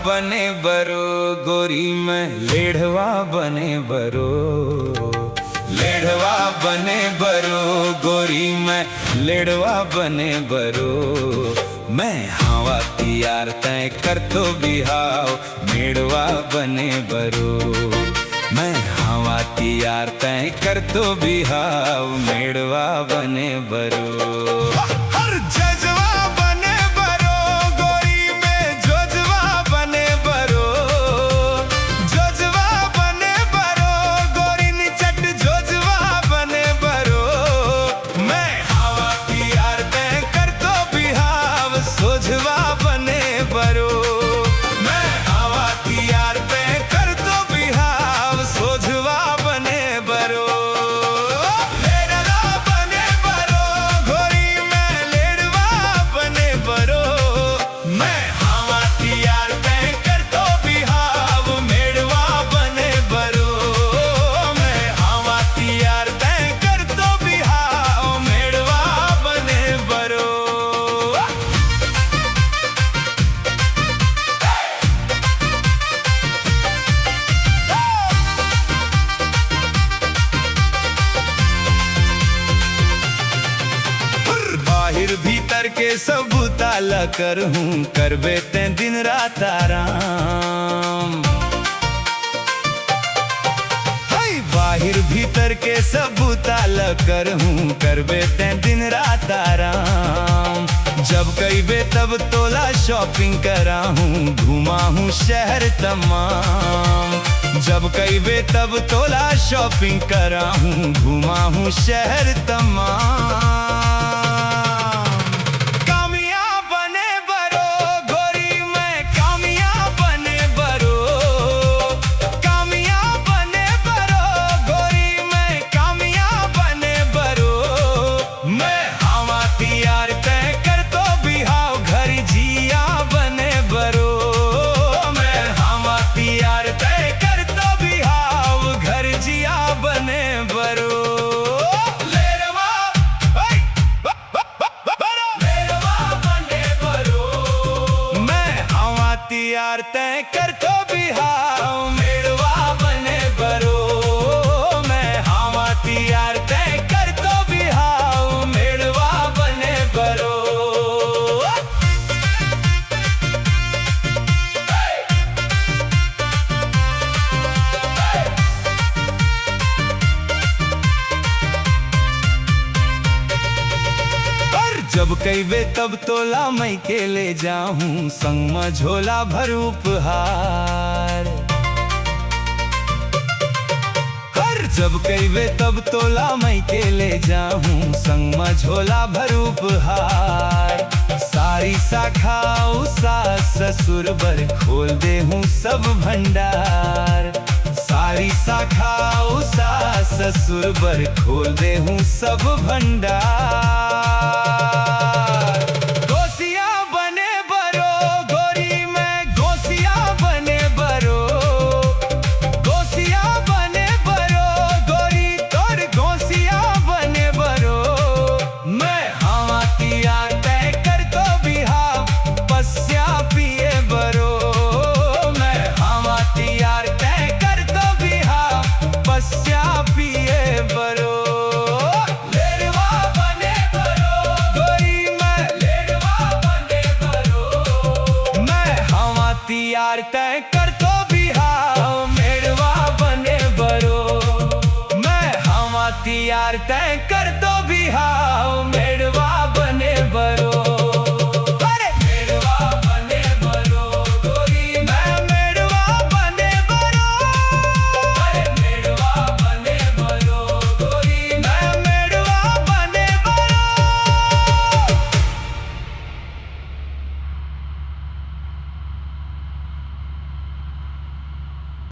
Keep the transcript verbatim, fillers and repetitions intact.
बने बरो गोरी मैं लेढ़वा बने बरो, लेढ़वा बने बरो गोरी मैं लेढ़वा बने बरो। मैं हवा तियार तय कर तो बिहाव मेड़वा बने बरो। मैं हवा तियार तय कर तो बिहाव मेड़वा बने बरो। हर जजवा बने बरो गोरी मैं जोजवा बने बरो। जोजवा बने बरो गोरी निचट जोजवा बने बरो। मैं हवा तियार तय कर तो बिहाव सोझवा बने बरो। मैं हवा तियार तय कर तो बिहाव सोझवा बने बरो। लेड़वा बने बरो गोरी मैं लेड़वा बने बरो। मैं हवा तियार तय कर तो बिहाव मेड़वा बने बरो। मैं हवा तियार तय कर तो बिहाव मेड़वा बने बरो। बाहिर भीतर के सब बुता ल करहूँ, करबे तें दिन रात आराम। हई, बाहिर भीतर के सब बुता ल करहूँ, करबे तें दिन रात आराम। जब कहिबे तब तोला shopping कराहूँ, घुमाहूँ शहर तमाम। जब कहिबे तब तोला shopping कराहूँ, घुमाहूँ शहर तमाम। कामिया बने बरो गोरी मैं कामिया बने बरो। कामिया बने बरो गोरी मैं कामिया बने बरो। मैं हवा तियार तय कर तो बिहाव घर जिया बने बरो। मैं हवा तियार तय कर तो बिहाव घर जिया बने बरो। लेरवा, ओए, ब-, ब-, ब-, ब-, बरो। लेरवा बने बरो। मैं हवा तियार तय कर तो बिहाव मेड़वा बने बरो। मैं हवा तियार तय कर तो बिहाव मेड़वा बने बरो। अर जब कहिबे तब तोला मइके ले जाहूँ, संग म झोला भर उपहार। हर जब कहिबे तब तोला मइके ले जाहूँ, संग म झोला भर उपहार। सारी साखा अउ सास ससुर बर खोल देहूँ सब भंडार। सारी साखा अउ सास ससुर बर खोल देहूँ सब भंडार।